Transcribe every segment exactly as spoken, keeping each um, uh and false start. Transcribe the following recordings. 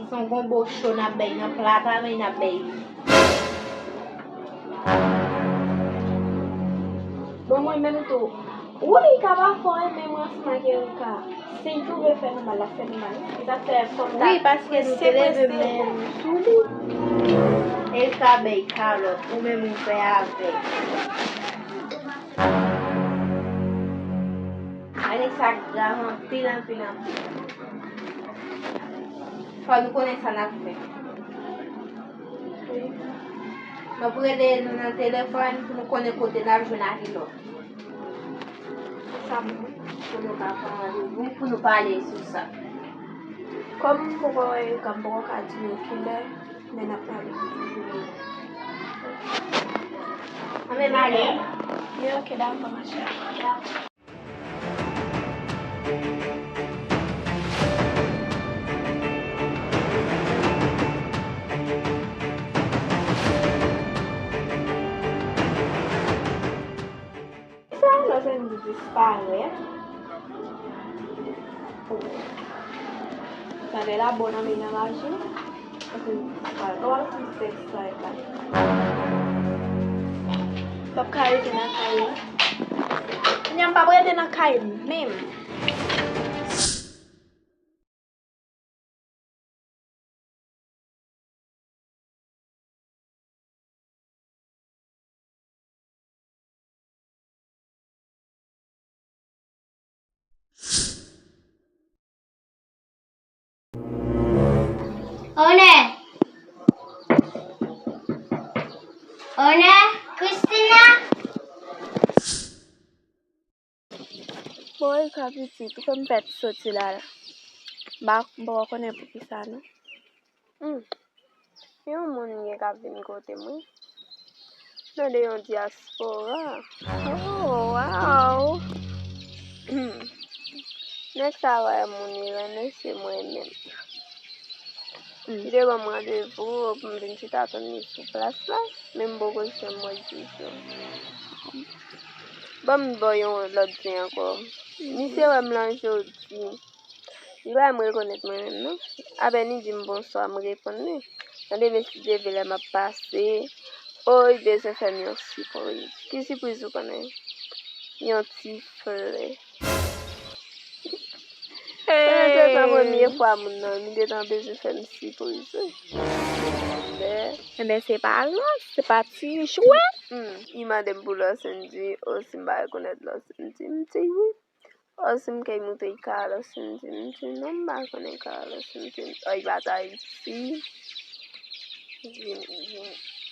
Se yon gonbo cho n ap bay nan plat avè n ap bay. Bon, mwen menm tou. Wi, ka pa fò, men mwen ansanm ak Erika. Si l twouve fè nou mal, l ap fè nou mal. Se sa k fè fò m ta... Wi, paske nou te leve men nou sou li. Erika bay kalòt, ou menm ou fè avèg. Bagay sa grav anpil, anpil, anpil. Fò nou konnen sa n ap fè. Mwen pou rele nou nan telefòn pou nou konnen kote n ap jwenn Arilò. Sa m wè. Pou nou ka pran randevou, pou nou pale sou sa. Kòm m poko wè Erika, m poko ka di nou kilè, men n ap pale. Anben, m ale. Men oke, dakò, ma chère. Sa, lòt sèn di disparèt. Tande la, bon nan men nan laji. Paske disparèt. Ou wè ti tèks sa e pa. P ap ka rete nan kay la. Kounye a m p ap rete nan kay menm. Onè! Onè! Christina! Bon, Erika pitit, ou fè m pèdi soti la la. M pa, m poko konnen poukisa non. Hmm. Yon moun gen k ap vin kote m, wi. Nan de yon dyaspora. Oh, wow! Nèg sa wè moun li renmen se mwen menm. Hmm. Li te ban m randevou pou m vin chita tann li sou plas la, men m poko janm wè l ditou. Ban m ba w yon lòt di ankò. Misye wè m lan jodi. Li pa janm rekonèt mwen menm non. Apèn li di m bonswa, m reponn li. Nan demen si Dye vle lè m ap pase, o, li bezwen fè m yon sipriz. Ki sipriz ou konnen? Yon ti flè. Konnen se pa premye fwa moun nan, li gentan bezwen fè m sipriz wi. Flè. Enben se pa lòt, se pa ti jwèt. Hmm. Li mande m pou Lòs, m di, o, si m pa rekonèt Lòs, m di, m di wi. O, si m kay moute Carlos, m di, m di, non, m pa konnen Carlos, m di, o, li pa t Ayiti. M di, m di,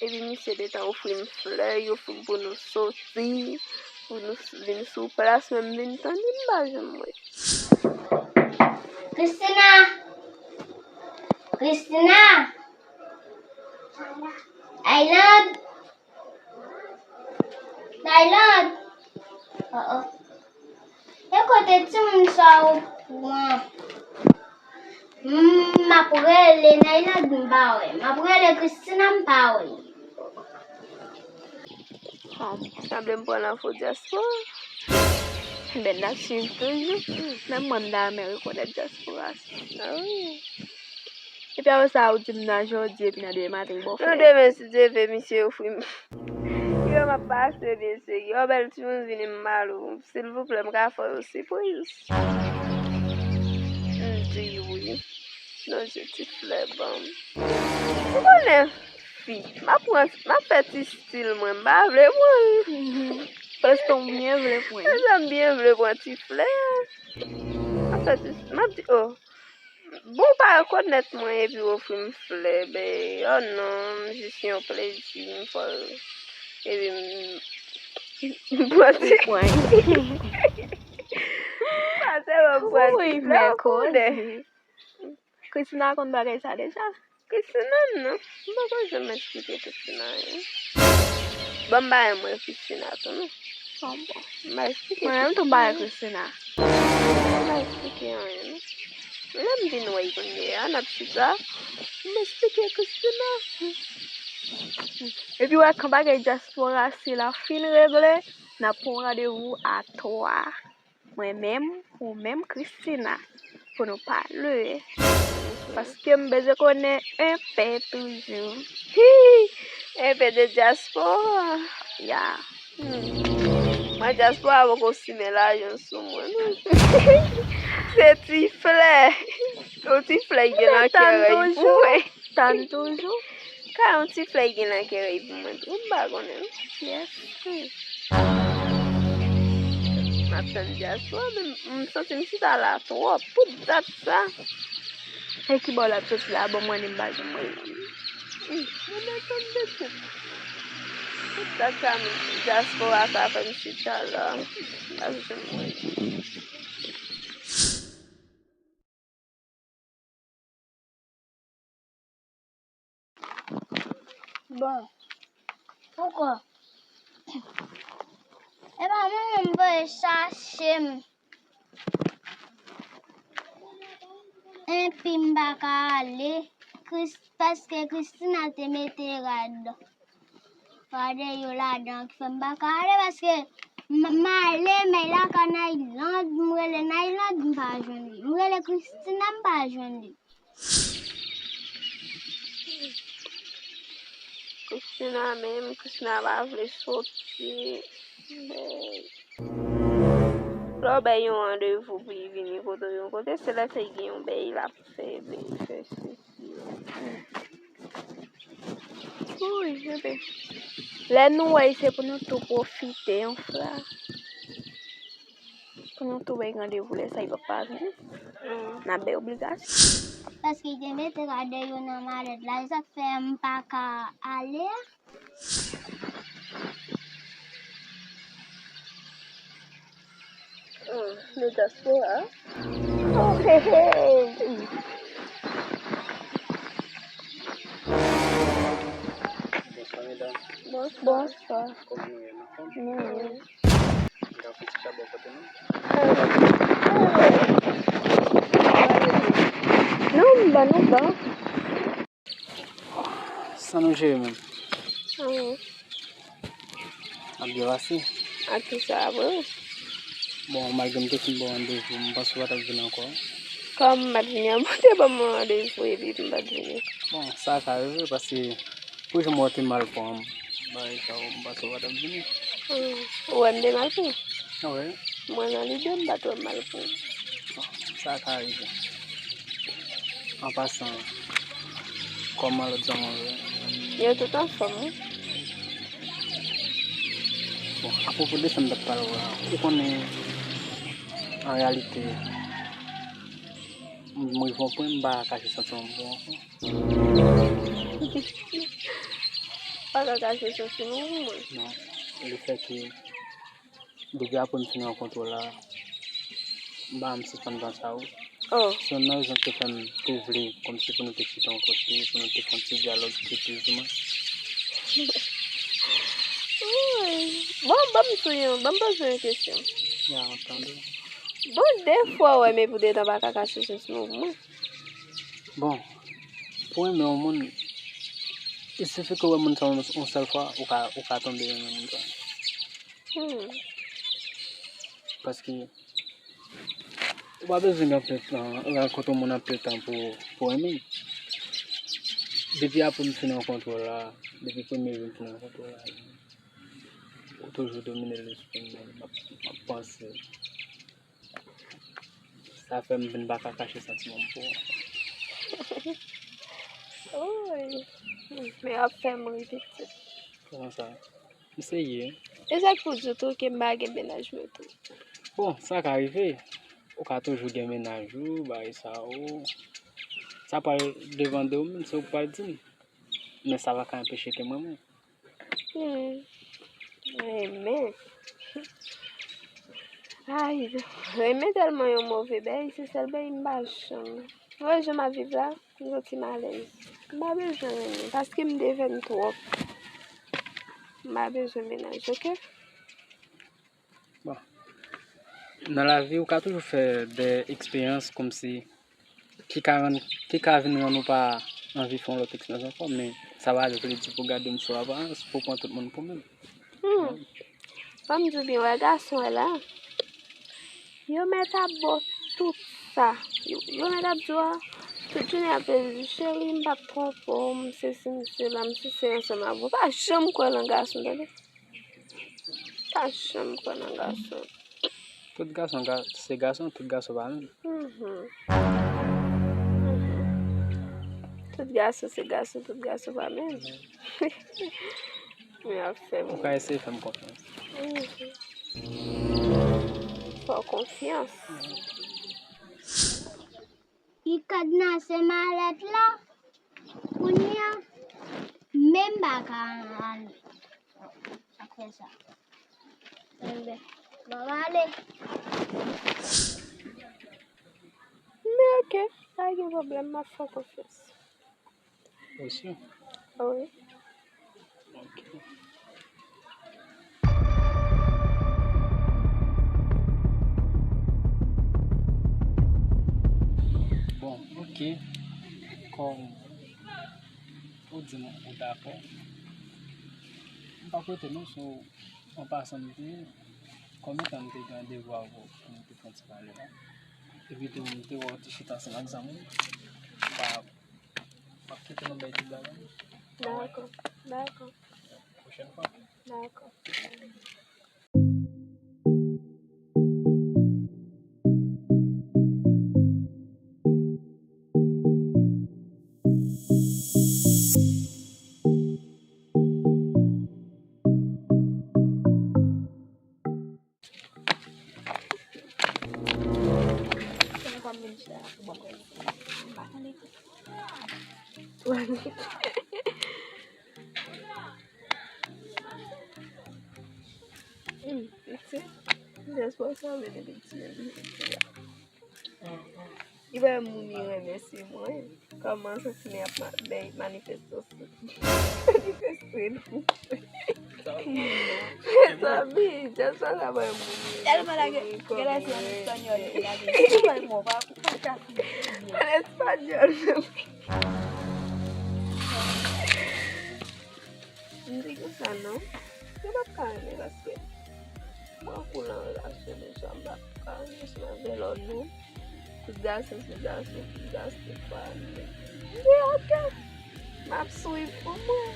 epi misye te tan ofri m flè, li ofri m pou nou soti, pou nou s-, vin sou plas, men m vin tann li, m pa janm wè. Christina! Christina! Island! Tayland. Oh, oh. E kote timoun sa yo pran? M, m ap rele Nayland, m pa wè. M ap rele Christina, m pa wè. Sanble m pran nan fo dyaspora. Ben, n ap swiv toujou. Menm mwen, m ta renmen rekonèt dyaspora sa. Ah wi. Epi apre sa, ou di m nan jodi, epi nan demen maten, bon frè. Nan demen, si Dye vle, misye ofri m. Yo, m ap pase byen serye. Yon bèl timoun vini m mal ou. Silvouplè, m ka fè w sipriz. M di wi. Non, se ti flè ban m. Ou konnen fi, m ap pran, m ap fè ti stil mwen, m pa vle pran l. Paske m byen vle pran l. Paske m byen vle pran ti flè a. M ap fè ti, m ap di, oh. Bon, w pa rekonèt mwen epi w ofri m flè, ben, oh non, m jis yon plezi, m fè l. Epi m, m pran ti. Ou pran. Pa sèlman m pran ti flè, ou konnen. Christina konn bagay sa deja? Christina, non. M poko janm eksplike Christina anyen. Bon, m pa renmen Christina tou, non. Ah bon. M pa eksplike Christina. Mwen menm tou, m pa renmen Christina. M pa eksplike anyen, non. Lè m vin wè l kounye a, n ap chita, m eksplike Christina. Epi w wè, kan bagay dyaspora sila fin regle, n ap pran randevou a twa. Mwen menm, ou menm, Christina, pou nou pale. Paske m bezwen konnen enpe toujou. Hi! Enpe de dyaspora. Ya. Hmm. Mwen dyaspora poko simen lajan sou mwen, non. Se ti flè. Yon ti flè ki gen nan kè rèy pou mwen. Tann toujou. Ka yon ti flè ki gen nan kè rèy pou mwen tou. M pa konnen, non. Yes. Hmm. M ap tann dyaspora, men m santi m chita la twòp. Pou dat sa. E ki bò l ap soti la? Bon, mwen, m pa janm wè l. Hmm, mwen, mwen, mwen, mwen. Tout dat sa, men dyaspora sa fè m chita la. M pa janm wè l. Bon, poukò? E pa mwen menm voye chache m. Enpi m pa ka ale, Kris-, paske Christina te mete rad, rad yo ladan ki fè m pa ka ale, paske m, m ale, men lakay Nayland, m rele Nayland, m pa jwenn li. M rele Christina, m pa jwenn li. Christina menm, Christina pa vle soti. Lè w bay yon randevou pou li vini kote w yon kote, se lè sa l gen yon bèy l ap fè, bèy fè sesi. Wi, bebe. Lè nou wè, se pou nou tou pwofite yon fwa. Pou nou tou bay randevou lè sa, li p ap pa vini. N ap bay obligasyon. Paske li te mete rad yo nan malèt la, e sa k fè m pa ka ale a. Hmm, nou dyaspora. Oh, hey, hey. Bonswa, medam. Bonswa. Bonswa. Kòman nou ye, nou anfòm? Nou ye. Gen yon pitit la bò kote nou? Non, m bon, nou bon. Sa nou jere menm? Anyen. Ap byen pase. Ak kisa apre? Bon, malgre m te fin ba w randevou, m panse w pa t ap vin ankò. Kòman m pa t vini an? Bon, te ban m yon randevou epi m pa t vini. Bon, sa ka rive, paske pou jan m wè w te mal pran m, bagay sa yo, m panse w pa t ap vini. Hmm. Ou wè m te mal pran? Wi. Mwen nan lide m pa t wè m mal pran. Bon, sa ka rive. An pasan, kòman lòt zanmi w yo? Yo tout anfòm, wi. Bon, apwopo de sa m t ap pale w la, ou konnen, an reyalite, m, m rive yon pwen, m pa ka kache santiman m pou ou ankò. Pa ka kache santiman w pou mwen. Non, lefètke depi apre m fin rankontre w la, m pa janm sispann panse a ou. Oh. Se youn nan rezon ki te fè m te vle kòmsi pou nou te chita yon kote, pou nou te fè yon ti dyalòg ki plizoumwen. Wi. Bon, ban m tou yon, ban m poze w yon kesyon. Ya, m ap tande w. Bon, defwa w wè m epi w te tan pa ka kache santiman w pou mwen. Bon, pou renmen yon moun, il sifi ke w wè moun sa yon, yon sèl fwa, ou ka, ou ka tonbe renmen moun sa. Hmm. Paske ou pa bezwen gen anpil tan, rankontre yon moun anpil tan pou, pou renmen l. Depi apre m fin rankontre w la, depi premye jou m fin rankontre w la, ou toujou domine lespri m, m ap, m ap panse. Sa fè m vin pa ka kache santiman m pou ou. Wi. Men w ap fè m ri pitit. Kòman sa? M serye. E sa k pou di w tou ke m pa gen mennaj mwen tou. Bon, sa ka rive. Ou ka toujou gen mennaj ou, bagay sa yo. Sa pral devan de ou menm, se ou k pral di m. Men sa pa ka anpeche ke m renmen w. Hmm. Renmen. Ay, renmen tèlman yon move bèy, se sèl bèy m pa janm. Ou wè jan m ap viv la, m santi m alèz. M pa bezwen renmen, paske m devèn twòp. M pa bezwen mennaj, oke? Bon. Nan lavi, ou ka toujou fè de eksperyans kòmsi ki ka rann, ki ka vin rann ou pa anvi fè yon lòt eksperyans ankò, men sa pa vle di pou gade m sou aparans, pou pran tout moun pou menm. Hmm. Ban m di w byen, wè gason an la, yo mèt ap ba w tout sa. Yo, yo mèt ap di w, a, Tout jounen ap di, "Cheri, m p ap twonpe w, m sesi, m sela, m sesi ansanm avè w." Pa janm kwè nan gason, tande. Pa janm kwè nan gason. Tout gason ga-, se gason, tout gason pa menm. Mhm. Mhm. Tout gason se gason, tout gason pa menm. Men ap fè m. Ou ka eseye fè m konfyans. Mhm. Fè w konfyans. Li kadnase malèt la. Kounye a, menm pa ka ale. Apre sa. Enben, m ap ale. Men oke, pa gen pwoblèm, m ap fè w konfyans. Ou si? Wi. Ok. Bon, ok. Kòm ou di m ou dakò, m p ap rete non, so, an pasan m te, kòm etan m te gen devwa pou, pou m te fè yon ti pale la. Epi tou, m te wè w te chita ansanm ak zanmi m. M pa, m ap kite nou bay tout bagay. Dakò, dakò. Pwochèn fwa. Dakò. Hmm, piti. Jès pa sanble de piti, piti a. Li pa moun li renmen se mwen. Kòman santi li ap ma-, bay manifestasyon? Manifeste nou. Mezanmi, Jès pa sa bay moun li renmen. Tèlman lage, gen lè se an espanyòl li lage. Li bay mò, pa, pa ka. An espanyòl menm. M di konsa non. Yo p ap ka renmen paske mwen kou nan relasyon deja, m p ap ka renmen sou avè lòt non. Tout gason se gason, tout gason pa renmen. M di oke. M ap swiv pou mwen.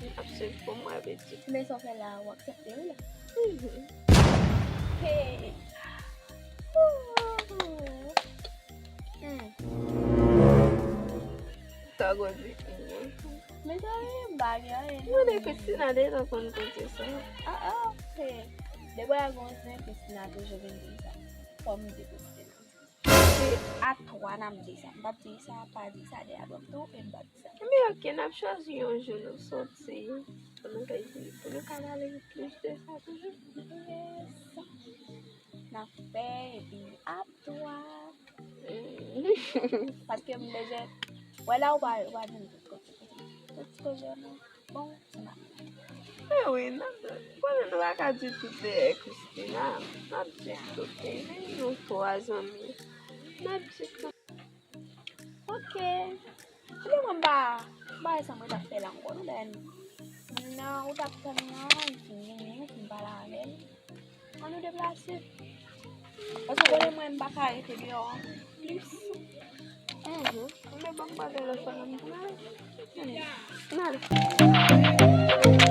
M ap swiv pou mwen, Betty. Men sa w fè la, w aksepte wi la. Mhm. Hey. Hmm. Sa w di? Men sa, m pa gen anyen. Mande Christina deja konn kote sa. Ah, ah, ok. Depi a gon zen, Christina toujou vin di sa. Fò m di Christina. Se a twa n ap di sa. M p ap di sa, pa di sa de a dwòm tou, e m p ap di sa. Men ok, n ap chwazi yon jou nou soti. Pou nou ka, pou nou ka pale plis de sa toujou. Yes. N ap fè, epi ap twa. Mm. Paske m bezwen wè la ou pa, ou pa jwenn tout kote. Tout kote non. Bon, se m ap fè. Mwen wi, n ap, konnen nou pa ka di tout dèyè Christina. N ap di tout, men nou twa zanmi. N ap di tout. Ok. Ebyen mwen m pa, m pa wè sa mwen t ap fè la ankò non, dayè moun nan ou t ap tann nan, li fin vini, ou fin pale avè l. Ann nou deplase. Paske w konnen mwen m pa ka rete deyò an plis. Mhm. Men ban m pale lòt fwa nan m tou la. Hmm. Nan.